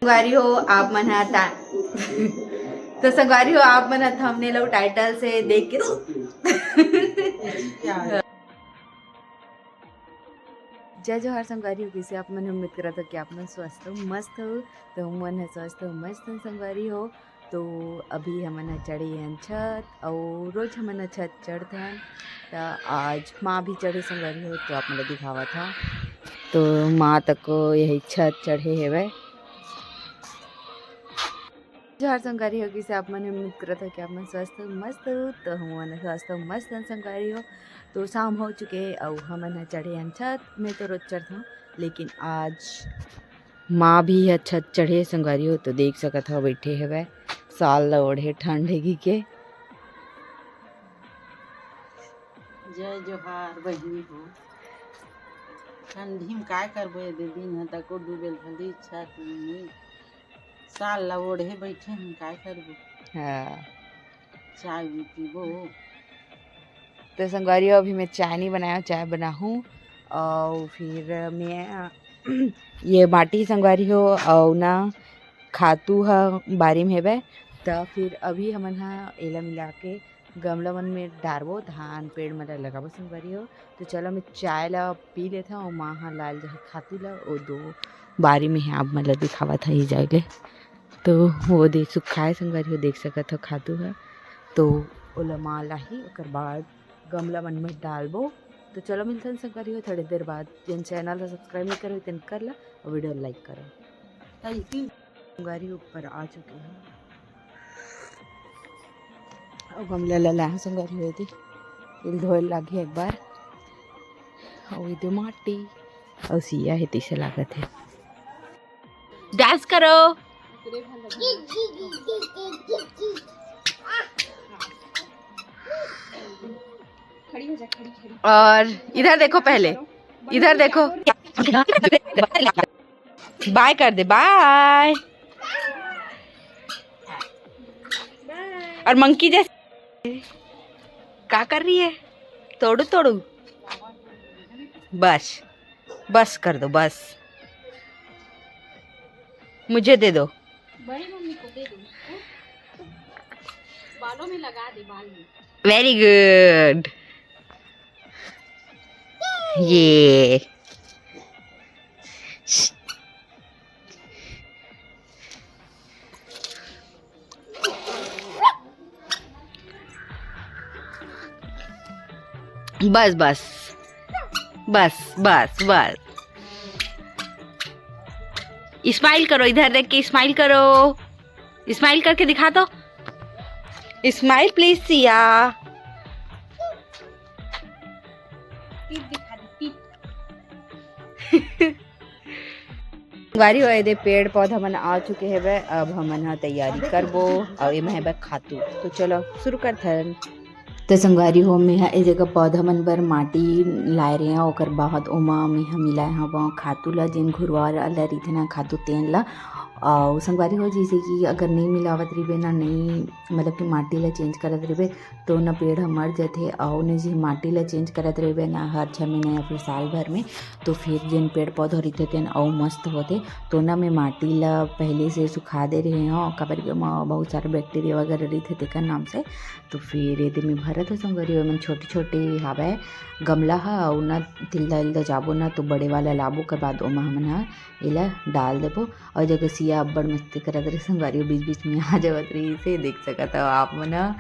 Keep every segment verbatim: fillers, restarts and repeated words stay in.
संगवारी हो, आप मन ह ता-, तो संगवारी हो, आप मन ह थंबनेल अउ टाइटल से देख के जय जोहार संगवारी हो, कइसे आप मन? उम्मीद करत हो कि आप मन स्वस्थ हो, मस्त हो। तो हमन ह स्वस्थ हो, मस्त हो संगवारी हो। तो अभी हमन ह चढ़े हन छत, अउ रोज हमन ह छत चढ़थन। त आज माँ भी चढ़े संगवारी हो, तो आप मन ल दिखावत हव। तो माँ तको यही छत चढ़े हेवय। जोहार संगवारी हो, कइसे आप मन? उम्मीद करत हो कि आप मन स्वस्थ हो, मस्त हो। तो हमन स्वस्थ हो, मस्त हन संगवारी हो। तो शाम हो चुके हे, अउ हमन ह चढ़े हन छत। मैं तो रोज चढ़थव, लेकिन आज माँ भी ह छत चढ़े संगवारी हो। तो देख सकत हव, बैठे हवय, साल ल ओढ़े, ठंड हे कि के। जय जोहार बहिनी हो। ठंडी में काय करबो, ये दे दिन ह तको डूबे ल भली छत में। साल ला ओढ़े बैठे हन, काय करबो? हाँ। चाय भी पीबो। तो संगवारी हो, अभी मैं चाय नहीं बनाया, चाय बनाहूँ। अउ फिर मैं ये माटी संगवारी हो, अउ ना खातू ह बारी में हेबे, त फिर अभी हमन ह एला मिला के गमला मन में डारबो, धान पेड़ मन ल लगाबो संगवारी हो। तो चलो, मैं चाय ला पी लेथव अउ माँ ह लाल जहे खातू ला, ओ दो बारी में हे, आप मन ल दिखावत ह ही जाए ले। तो वो दे सुखाए संगवारी हो, देख सकत हो खातू ह। तो ओला माँ लाही, ओकर बाद गमला मन में डालबो। तो चलो मिलथन संगवारी हो थोड़ी देर बाद। जेन चैनल ला सब्सक्राइब नहीं करे हो, तेन कर ला अउ वीडियो लाइक करो। संगवारी ऊपर आ चुके हैं। अब गमला ला लाहूं संगवारी हो, एदे एला धोए लागही एक बार। अउ एदे माटी अउ सिया हे, तइसे लागत हे। डांस करो। और इधर देखो पहले, इधर देखो। बाय कर दे, बाय। और मंकी जैसे का कर रही है? तोड़ू तोड़ू, बस, बस कर दो, बस, मुझे दे दो। बड़ी मम्मी को दे दो, बालों में लगा दे, बाल में। Very good। ये बस, बस, बस, बस, बस। स्माइल करो, इधर देख के स्माइल करो। स्माइल करके दिखा दो। Smile please Siya. टीथ दिखा दे, टीथ। संगवारी हो, एदे पेड़ पौधा मन आ चुके हेबे। अब हमन ह तैयारी करबो, अउ एमा हेबे खातू। तो चलो शुरू करथन। तो संगवारी हो, मेंहा ए जगह पौधा मन बर माटी लाए रेहेंव, ओकर बाद ओमा मेंहा मिलाए हवं खातू ला, जेन घुरवा वाला रहिथे ना खातू, तेन ला। अउ संगवारी हो, जैसे कि अगर नई मिलावत रहिबे ना, नई मतलब कि माटी ला चेंज करत रहिबे, तो ना पेड़ ह मर जथे, अउ ने जे माटी ला चेंज करत रहिबे ना हर छह महीना या फिर साल भर में, तो फिर जेन पेड़ पौधा रहिथे तेन अउ मस्त होथे। तो ना मैं माटी ला पहले से सुखा दे रहे हंव, काबर कि ओमा बहुत सारा बैक्टीरिया वगैरह रहिथे तेकर नाम से। तो फिर एदे में भरत हो संगवारी हो, एमन छोटे छोटे हावय गमला ह, अउ ना तिल्दा इल्दा जाबो ना तो बड़े वाला लाबो, ओकर बाद ओमा हमन ह एला डाल देबो। अउ जगह सिया अब्बड़ मस्ती करत रहिस संगवारी हो, बीच बीच में आ जावत रहिस हे, देख सकत हव आप मन ह।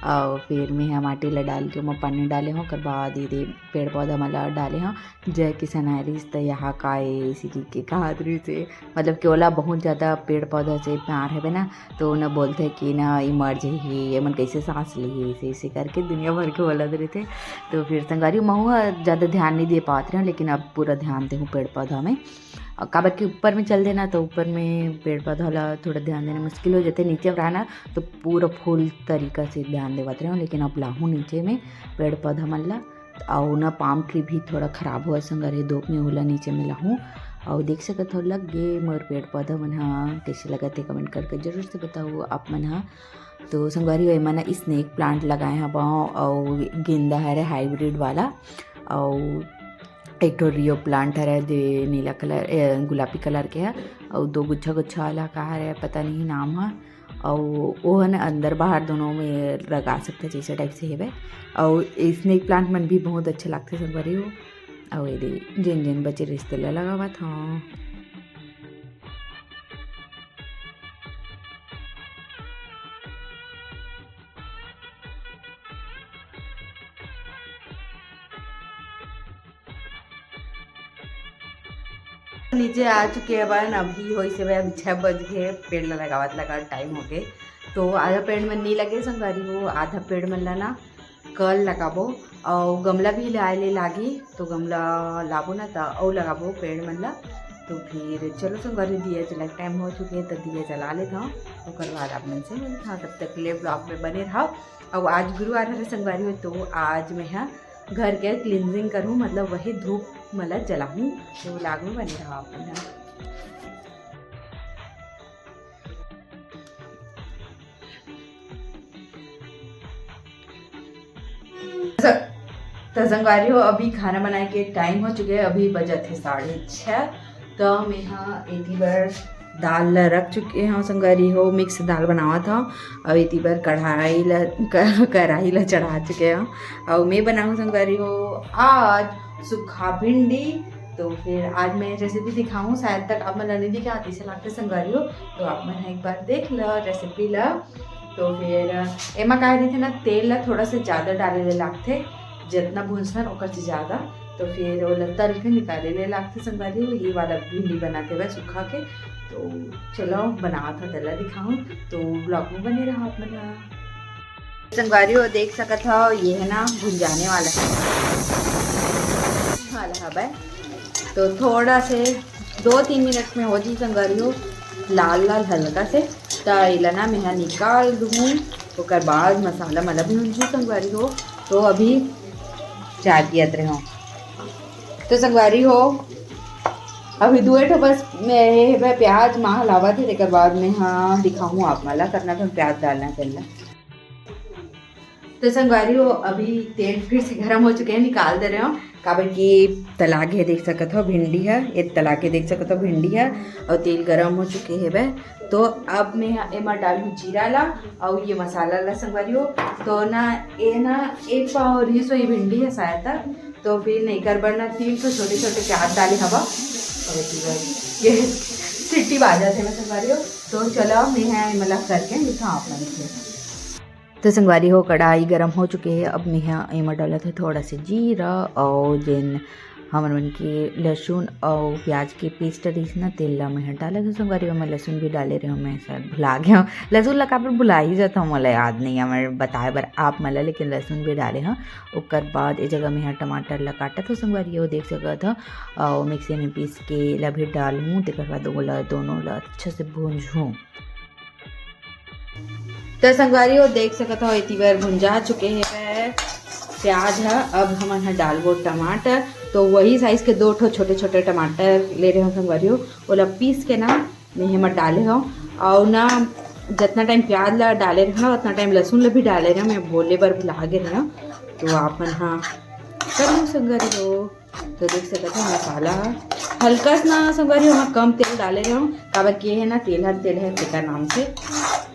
अउ फिर मेंहा माटी ला डाल के ओमा पानी डाले हंव, ओकर बाद एदे पेड़ पौधा मन ला डाले हंव। जय किशन आए रहिस त यहाँ का ए, अइसे कहिके कहत रहिस हे। मतलब कि ओला बहुत ज्यादा पेड़ पौधा से प्यार हवे ना, तो ओना बोलथे कि ना, ई मर जही, एमन कैसे सांस लिही, ऐसे, ऐसे करके दुनिया भर के बोलत रहिथे। तो फिर संगवारी, महू ह ज्यादा ध्यान नहीं दे पावत रहेंव, लेकिन अब पूरा ध्यान देहूँ पेड़ पौधा में। अउ काबर कि ऊपर में चल देना, तो ऊपर में पेड़ पौधा ला थोड़ा ध्यान देना मुश्किल हो जाथे। नीचे में रहना, तो पूरा full तरीका से ध्यान देवत रहेंव, लेकिन अब लाहूँ नीचे में पेड़ पौधा मन ला। अउ ना, पाम ट्री भी थोड़ा खराब होवत संगवारी, धूप में ओला नीचे में लाहूँ। अउ देख सकत हव, लग गे मोर पेड़ पौधा मन ह। कइसे लगत हे, comment करके जरूर से बताहू आप मन ह। तो संगवारी हो, एमा ना snake plant लगाए हवंव, अउ गेंदा हरे hybrid वाला, अउ एक ठो रियो प्लांट हरे, जे नीला कलर, ए, गुलाबी कलर के हे, अउ दो गुच्छा गुच्छा वाला का हरे, पता नहीं नाम ह। अउ ओहन अंदर बाहर दोनों में लगा सकते, जैसे टाइप से हेबे। अउ स्नेक प्लांट मन भी बहुत अच्छा लगथे संगवारी हो। अउ एदे जेन जेन बचे रिहिस तेला लगावत हव। नीचे आ चुके हवन, अभी होइस हवय, अभी छह बज गे, पेड़ ला लगावत लगावत टाइम हो गे। तो आधा पेड़ में नहीं लगे संगवारी हो, आधा पेड़ मन ला ना कल लगाबो, अउ गमला भी लाए ले लागी, तो गमला लाबो ना त अउ लगाबो पेड़ मन ला। तो फिर चलो संगवारी, दिया जला के टाइम हो चुके, तो दिया जला लेत हव, ओकर बाद आप मन से मिलत हव। तब तक के लिए ब्लॉग में बने रहव। अउ आज गुरुवार हरे संगवारी हो, तो आज मैं ह घर के क्लींजिंग करूँ, मतलब वही धूप मला जलाहूँ। तो ब्लॉग में बने रहव आप मन ह। त संगवारी हो, अभी खाना बनाए के टाइम हो चुके हे, अभी बजत हे साढ़े छः। तो मैं हा एती बर दाल ला रख चुके हव संगवारी हो, मिक्स दाल बनावत हव। अउ एती बर कढ़ाई ला, क-, कढ़ाई ला चढ़ा चुके हव। अउ मैं बनाहूँ संगवारी हो आज सूखा भिंडी। तो फिर आज मैं रेसिपी दिखाऊँ, शायद तक आप मन ला नहीं दिखा, तइसे लागथे संगवारी हो, तो आप मन ह एक बार देख ल रेसिपी ला। तो फिर एमा का रहिथे ना, तेल ला थोड़ा से ज़्यादा डाले ले लागथे, जितना भूनथन ओकर से ज़्यादा। तो फिर ओला तल के निकाले ले लागथे संगवारी हो। ये वाला भिंडी बनाते हुए सूखा के। तो चलो बनावत हव, तेला दिखाऊँ, तो ब्लॉग में बने रहव आप मन ह। संगवारी हो, देख सकत हव, ये है ना भुंजाने वाला है, वाला हवय। तो थोड़ा से दो तीन मिनट में हो जी संगवारी हो, लाल लाल हल्का से। त एला ना मेहा निकाल दूँ, ओकर बाद मसाला मला भूंजू संगवारी हो। तो अभी चाय पियत रहे हो। तो संगवारी हो, अभी दुए ठो बस मैं हे बे प्याज माह लावत हे, तेकर बाद में हाँ दिखाऊँ आप मला करना, फिर प्याज डालना तेला। तो संगवारी हो, अभी तेल फिर से गरम हो चुके हैं, निकाल दे रहे हो, काबर कि तला के देख सकत हो भिंडी है, ये तला के देख सकत हो भिंडी है, और तेल गरम हो चुके है बे। तो अब मैं एमा डालूँ जीरा ला और ये मसाला ला संगवारी हो। तो ना ये ना एक पाव रिसोई भिंडी है शायद तक, तो फिर नहीं कर बढ़ना तीन सौ छोटे छोटे प्याज डाले हवा, और ये सीटी बाजा थे मैं संगवारी हो। तो चलो मैं है मतलब करके मिलता हूँ आप लोगों से। तो संगवारी हो, कढ़ाई गरम हो चुके हे। अब मेहा एमा डालत हे थोड़ा से जीरा और जेन हमर मन के लहसुन और प्याज के पेस्ट रहिस ना, तेल ला मेहा डालत हे संगवारी हो। मैं लहसुन भी डाले रहे हूँ, मैं शायद भुला गया हूँ। लहसुन ला काबर भुला ही जाता हूँ, मोला याद नहीं है, मैं बताए बर आप मन ला, लेकिन लहसुन भी डाले हूँ। ओकर बाद ए जगह मेहा टमाटर ला काटत हूँ संगवारी हो, देख सकत हो, और मिक्सी में पीस के ला भी डालूँ। तेकर बाद ओला दोनों ला अच्छा से भूंजहूँ। तो संगवारी हो, देख सकत हो, एती बर भुंजा चुके हे प्याज ह। अब हमन ह डालबो टमाटर। तो वही साइज के दो ठो छोटे छोटे टमाटर ले रहे हो संगवारी हो, ओला पीस के ना मैं एमा डाले हो। और ना जितना टाइम प्याज ला डाले रहे हो, उतना टाइम लहसुन ला भी डाले रहे हो। मैं बोले बर भुला गे रहे हो, तो आप मन ह कर लो संगवारी हो। तो देख सकत हो मसाला ह हल्का सा ना संगवारी हो, मैं कम तेल डाले रहे हूँ, काबर कि ये है ना तेल हर तेल है तेकर नाम से।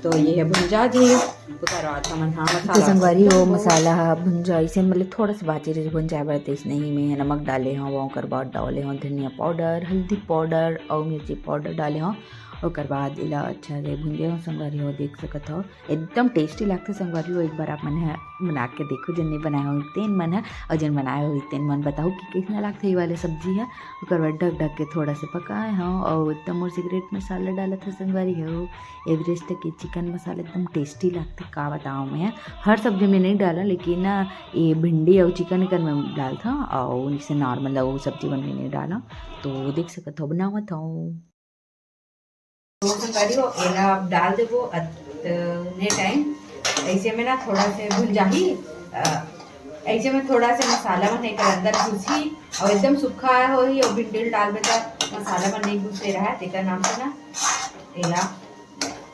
तो ये है भुंजा जी, ओकर बाद हमन हाँ तो मसाला संगवारी हो, भुंजा मसाला ह भुंजा इसे मतलब थोड़ा सा बाचे रहे भुंजा बर, तो इसने ही मैं नमक डाले हूँ, ओकर बाद डाले हूँ धनिया पाउडर, हल्दी पाउडर और मिर्ची पाउडर डाले हूँ। ओकर बाद इला अच्छा से भुंजे हूँ संगवारी हो, देख सकत हो। एकदम टेस्टी लागथे संगवारी हो, एक बार आप मन ह बना के देखो, जेन नइ बनाए हो तेन मन ह, अउ जेन बनाए हो तेन मन बताओ कि कइसना लागथे ये वाले सब्जी ह। ओकर बाद ढक ढक के थोड़ा से पकाए हव, अउ एकदम मोर सीक्रेट मसाला डालत हव संगवारी हो, एवरेस्ट के चिकन मसाला एकदम टेस्टी लागथे, का बताओ मैं ह। हर सब्जी में नहीं डाला, लेकिन ना ये भिंडी अउ चिकन एकर में डालथव, अउ जैसे नॉर्मल अउ सब्जी मन में नहीं डाला। तो देख सकत हो बनावत हव। तो संगवारी हो, एला अब डाल देबो अतने टाइम। ऐसे में ना थोड़ा से भुंजाही, अ, ऐसे में थोड़ा से मसाला मन एकर अंदर घुसही और एकदम सूखा होही और भिंडी ल डालबे त मसाला मन नहीं घुसे रहा, तेकर नाम से ना एला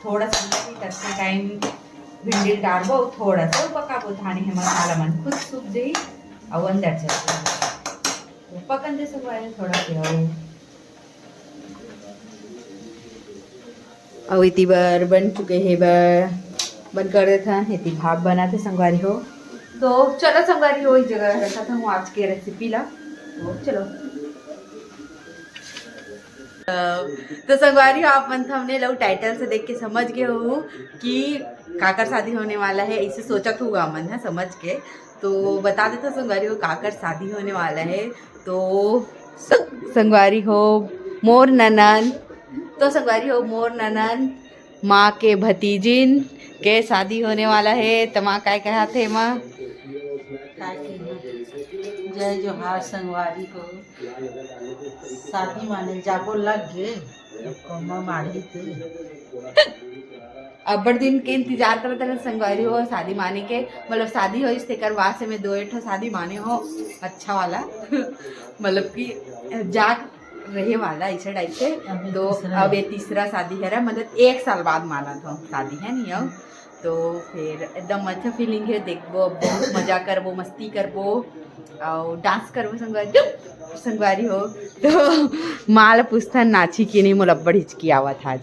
थोड़ा सा घुसही, ततने टाइम भिंडी ल डालबो, थोड़ा सा पकाबो, थाने हे मसाला मन खुद सूख जाही और अंदर चल जाही। पकन दे संगवारी थोड़ा के हो। अउ इति बर बन चुके हे बर बंद कर देथन। इति भाप बनाथे संगवारी हो। तो चलो संगवारी हो, इस जगह रखत हूँ आज के रेसिपी ला। तो चलो। तो संगवारी हो, आप मन थंबनेल अउ टाइटल से देख के समझ गए हो कि काकर शादी होने वाला है, इसे सोचत हुआ मन है समझ के। तो बता देता संगवारी हो, काकर शादी होने वाला है। तो स-, संगवारी हो मोर ननन, तो संगवारी हो मोर ननन माँ के भतीजिन के शादी होने वाला है। त माँ काय कहा थे माँ? काय कही? जय जोहार संगवारी हो। शादी माने जाबो लग गे, कोमा माढ़ी ते। अब्बड़ दिन के इंतजार करत रहन संगवारी हो शादी माने के, मतलब शादी होइस तेकर बाद से मैं दो ठो शादी माने हो अच्छा वाला। मतलब कि जाग रहे वाला ऐसे टाइप से। अब ये तो तीसरा अब ये तीसरा शादी है, मतलब एक साल बाद माना था शादी है नहीं अब। तो फिर एकदम अच्छा फीलिंग है, देखबो अब बहुत मजा करबो, मस्ती करबो और डांस करबो संगवारी, संगवारी हो। तो माँ ला पूछथन नाची कि नहीं, मोला अब्बड़ हिचकी आवत आज।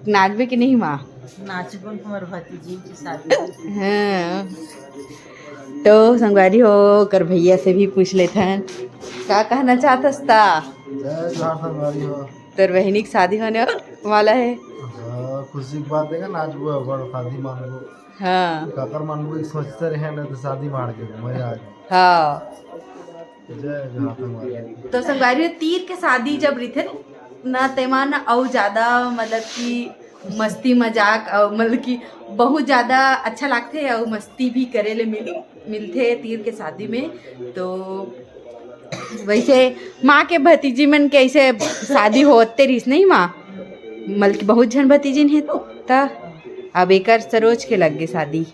नाचबे कि नहीं माँ? नाचबो न, हमर भतीजी के शादी। हाँ। तो संगवारी हो, ओकर भैया से भी पूछ लेथन, का कहना चाहत हस ता? जय जोहार संगवारी हो। तोर बहिनी के शादी होने वाला है। हाँ, खुशी की बात है, नाचबो, अब्बड़ शादी मानबो। हाँ। काकर मानबो, एक सोचते रहे ना तो शादी मार के मजा आ गया। हाँ। जय जोहार संगवारी। तो संगवारी हो, तीर के शादी जब रहिथे ना, तेमा ना अउ ज्यादा मतलब कि मस्ती मजाक अउ मतलब कि बहुत ज्यादा अच्छा लागथे अउ मस्ती भी करे ले मिल मिलथे तीर के शादी में। तो वैसे माँ के भतीजी मन के ऐसे शादी होते रहिस नहीं माँ, मतलब कि बहुत झन भतीजिन हे तो त अब एकर सरोज के लग गे शादी।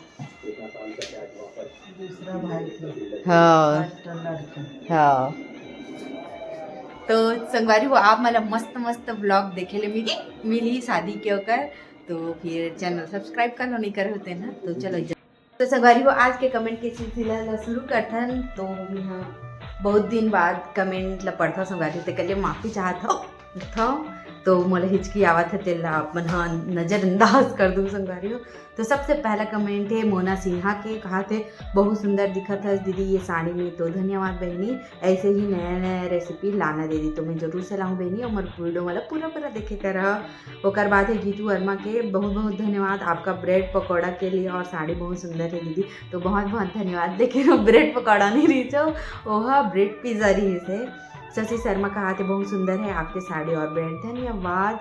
दूसरा भाई के हाँ। First लड़की। हाँ। तो संगवारी हो, आप मन ला मस्त मस्त vlog देखे ले मिली मिली शादी के ओकर। तो फिर channel subscribe कर लो, नहीं करे होते ना। तो चलो जा- तो संगवारी हो, आज के comment के सिलसिला ला शुरू करथन। तो यहाँ बहुत दिन बाद comment ला पढ़थव संगवारी हो, तेकर ले माफी चाहत हव। तो मोला हिचकी आवत है, तेला आप मन ह नजरअंदाज कर दू संगवारी हो। तो सबसे पहला comment है मोना सिन्हा के, कहा थे, "बहुत सुंदर दिखत हस दीदी ये साड़ी में।" तो धन्यवाद बहनी, ऐसे ही नया नया रेसिपी लाना दीदी, तो मैं जरूर से लाऊं बहनी। और मोर वीडियो वाला पूरा पूरा देखे कर रहा। ओकर बाद है गीतू वर्मा के, "बहुत बहुत धन्यवाद आपका ब्रेड पकौड़ा के लिए, और साड़ी बहुत सुंदर है दीदी।" तो बहुत बहुत धन्यवाद। लेकिन वो ब्रेड पकौड़ा नहीं रहिस, ओहा ब्रेड पिज्जा रहिस है। शशि शर्मा कहा थे, "बहुत सुंदर है आपके साड़ी और ब्रेड।" धन्यवाद।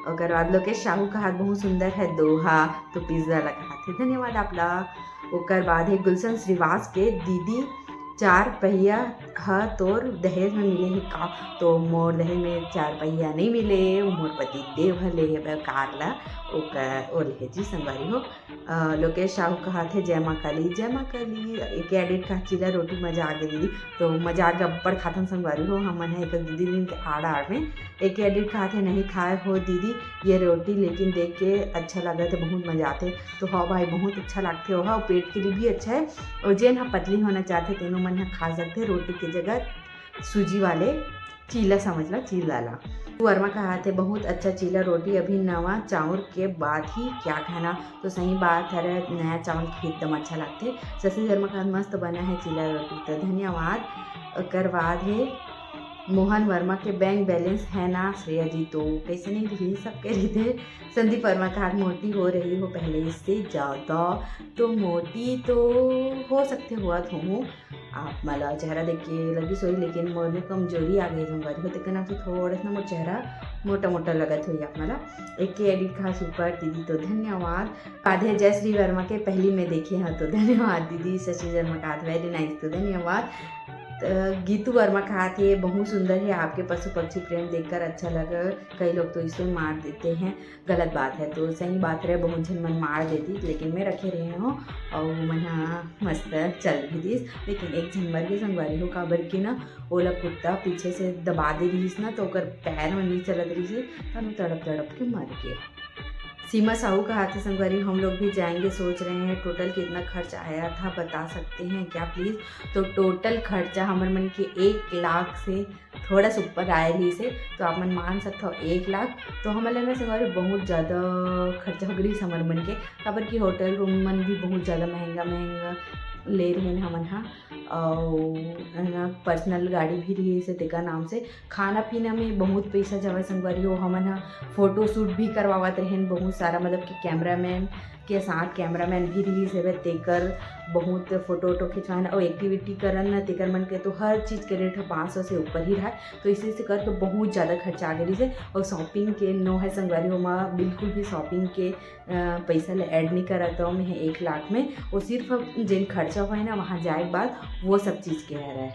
ओकर बाद लोकेश साहू कहा, "बहुत सुंदर है दोहा।" तो पिज्जा ला कहा थे, धन्यवाद आप ला। ओकर बाद है गुलशन श्रीवास के, "दीदी चार पहिया ह तोर दहेज में मिले हे का?" तो मोर दहेज में चार पहिया नहीं मिले, मोर पति देव ह ले हे कार ला, ओकर ओ ले हे जी संगवारी हो। अ, लोकेश साहू कहा थे, "जय माँ काली, जय माँ काली।" एक edit कहा, "चीला रोटी मजा आ गई दीदी।" तो मजा आ गया, अब्बड़ खाथन संगवारी हो, हमन है एक दीदी दिन के आड़ आड़ में। एक edit कहा थे, "नहीं खाए हो दीदी ये रोटी, लेकिन देख के अच्छा लगा थे, बहुत मजा आते।" तो हाँ भाई, बहुत अच्छा लागथे ओहा, पेट के लिए भी अच्छा है। और जेन हा पतली होना चाहते, तेनो मन हा खा सकते रोटी के जगह सूजी वाले चीला, समझ ला, चीला ला। वर्मा कहा थे, "बहुत अच्छा चीला रोटी, अभी नवा चाउर के बात ही क्या कहना।" तो सही बात है, नया चावल के एकदम अच्छा लगथे। शशि वर्मा कहा, "मस्त बना है चीला रोटी।" तो धन्यवाद। ओकर बाद है मोहन वर्मा के, "बैंक बैलेंस है ना श्रेया जी?" तो कैसे नहीं रही, सबके रहिथे। संदीप वर्मा कहा, "मोटी हो रही हो पहले से ज़्यादा।" तो मोटी तो हो सकते हुआ तो हूँ, आप मला चेहरा देख के लगिस होही, लेकिन मोर में कमजोरी आ गई संगवारी हो, तेकर नाम से थोड़ा सा मोर चेहरा मोटा मोटा लगत होही आप मला। एक के edit कहा super दीदी, तो धन्यवाद। आधे जय श्री वर्मा के पहली में देखे हैं, तो धन्यवाद दीदी। शशि वर्मा कहा, very nice, तो धन्यवाद। त गीतू वर्मा कहा थे, "बहुत सुंदर है आपके पशु पक्षी प्रेम, देखकर अच्छा लगा।" कई लोग तो इसे मार देते हैं, गलत बात है। तो सही बात रहे, बहुत झन मन मार देती, लेकिन मैं रखे रहे हूँ और मन हा मस्त चल भी दिस। लेकिन एक झन मर गे संगवारी हो, काबर कि ना ओला कुत्ता पीछे से दबा दे रहिस ना, तो ओकर पैर में नहीं चलत रहिस, तनु तड़प तड़प के मर गे। सीमा साहू कहा थे, संगवारी, हम लोग भी जाएंगे, सोच रहे हैं, टोटल कितना खर्च आया था, बता सकते हैं क्या प्लीज? तो टोटल खर्चा हमर मन के एक लाख से थोड़ा सा ऊपर आए रहिस हे, तो आप मन मान सकत हो एक लाख। तो हमन ला ना संगवारी बहुत ज़्यादा खर्चा हो गई हमर मन के, काबर कि होटल रूम मन भी बहुत ज़्यादा महंगा महंगा ले रहे हमन हा, और है ना पर्सनल गाड़ी भी रहिस हे तेकर नाम से। खाना पीना में बहुत पैसा जावे संगवारी हो। हमन हा फोटो शूट भी करवावत रहेन बहुत सारा, मतलब कि कैमरामैन के साथ, कैमरामैन भी रहिस हवे, तेकर बहुत फोटो वोटो खिंचवाना और एक्टिविटी करन ना, तेकर मन के तो हर चीज़ के रेट ह पाँच सौ से ऊपर ही रहा। तो इसी से करके बहुत ज़्यादा खर्चा आ गई से। और शॉपिंग के नो है संगवारी हो, ओमा बिल्कुल भी शॉपिंग के अ, पैसा ले ऐड नहीं करत हूँ मैं एक लाख में। वो सिर्फ जेन खर्चा हुआ है ना वहाँ जाए के बाद, वो सब चीज़ के हरे।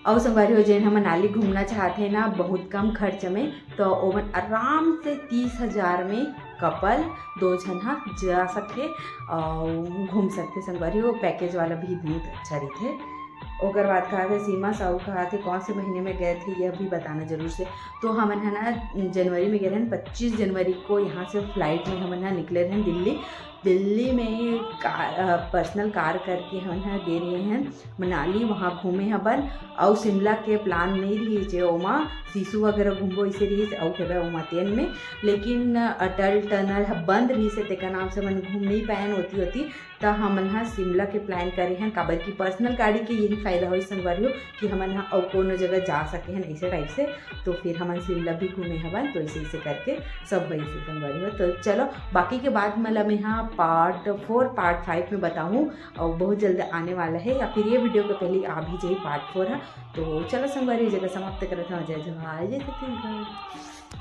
और संगवारी हो, जेन ह मनाली घूमना चाहते हैं ना बहुत कम खर्च में, तो ओमन आराम से तीस हजार में कपल दो झन हा जा सकथे और घूम सकथे संगवारी हो। पैकेज वाला भी बहुत अच्छा रहिथे। ओकर बाद कहा थे सीमा साहू कहा थे, कौन से महीने में गए थे यह भी बताना जरूर से। तो हमन है ना जनवरी में गए रहन, पच्चीस जनवरी को यहाँ से फ्लाइट में हमन है निकले रहन दिल्ली। दिल्ली में कार, पर्सनल कार करके हमन ह गे रहे हैं मनाली, वहाँ घूमे हबन। और शिमला के प्लान नहीं रही जे ओमा सिसु वगैरह घूमबो इसे रही से, और खेबे ओमा तेन में। लेकिन अटल टनल ह बंद रही से तेकर नाम से हमन घूम नहीं पायन होती होती। त हमन ह शिमला के प्लान करे हन, काबर कि पर्सनल गाड़ी के यही फायदा होई संगवारी हो कि हमन ह अउ कोनो जगह जा सके हन ऐसे टाइप से। तो फिर हमन शिमला भी घूमे हवन, तो इसे इसे करके सब वही से संगवारी हो। तो चलो, बाकी के बात मतलब मैं हाँ पार्ट फोर पार्ट फाइव में बताऊँ, और बहुत जल्द आने वाला है, या फिर ये वीडियो के पहले आ भी जाए पार्ट फोर है। तो चलो संगवारी, ये जगह समाप्त करत हूँ। जय जोहार, जय छत्तीसगढ़।